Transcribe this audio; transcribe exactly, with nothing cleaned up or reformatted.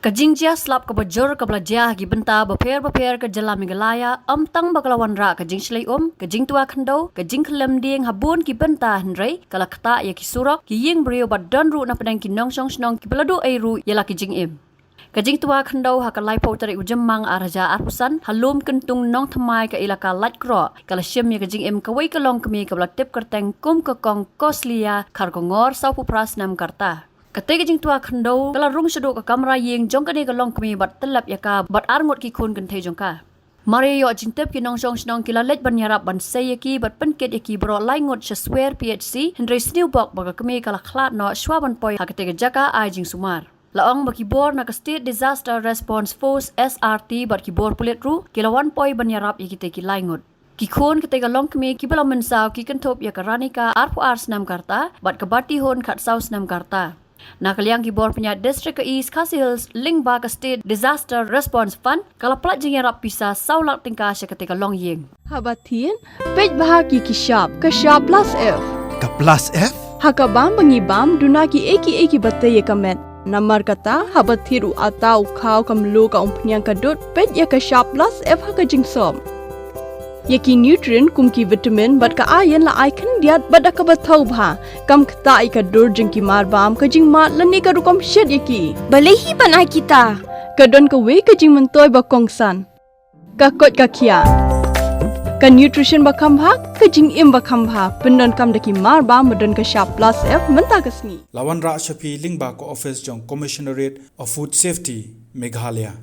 Ka jingjia slap kaba jur kaba la jia ha ki bynta bapher bapher ka jylla Meghalaya, ym tang ba ka la wanrah ka jingshlei um, ka jingtwa khyndew, ka jingkhyllem dieng ha bun ki bynta, hynrei ka la ktah ïa ki surok, ki ïing briew bad don ruh na pdeng ki nongshong shnong kiba la duh ei ruh ïa la ki jingim. Ka jingtwa khyndew ha ka laiphew tarik u Jymmang ar hajar arphew san ha Lum Kyntung Nongthymmai ka Elaka Laitkroh ka la shim ïa ka jingim kawei ka longkmie kaba la tip kyrteng kum ka Kong Koslia Kharkongor, sawphew phra snem ka rta. Katei ka jingtwa khyndew ka la rung shaduh ka kamra ïing jong kane ka longkmie bad tyllep ïa ka bad arngut ki khun kynthei jong ka. Mar ïa ïoh jingtip, ki nongshong shnong ki la leit ban ïarap ban sei ïa ki bad pynkit ïa ki baroh lai ngut sha Swer P H C, hynrei sniew bok ba ka kmie ka la khlad noh shwa ban poi ha katei ka jaka ai jingsumar. La ong ba ki bor na ka State Disaster Response Force, S R T, bad ki bor pulit ruh ki la wan poi ban ïarap ïa kitei ki lai ngut. Ki khun katei ka longkmie kiba la mynsaw ki kynthup ïa ka Ranika, arphew ar snem ka rta, bad ka Batihun, khatsaw snem ka rta. Na ka liang ki bor pynïaid District ka East Khasi Hills lyngba ka State Disaster Response Fund ka la pynlait jingïarap pisa saw lak tyngka sha katei ka longïing. Haba thied, peit bha ki ki shap, ka shap plus F. Ka plus F? Ha ka bam ba ngi bam, duna ki ei ki ei kiba tei ïa ka met. Namar kata, haba thied u atta, u khaw, ka mluh, ka umphniang, ka dud, peit ïa ka shap plus F ha ka jingsop. Ïa ki nutrient kum ki vitamin bad ka iron la ai khyndiat bad da kaba thaw bha. Kam ktah ïa ka dur jong ki mar bam, ka jingmad lane ka rukom shet ïa ki. Balei hi ban ai kita? Ka don kawei ka jingmyntoi ba kongsan. Ka koit ka khiah. Ka nutrition ba kham bha, ka jingim ba kham bha. Pyndonkam da ki mar bam ba don ka shap plus F mynta ka sngi. La wanrah sha phi lyngba ka office jong Commissionerate of Food Safety, Meghalaya.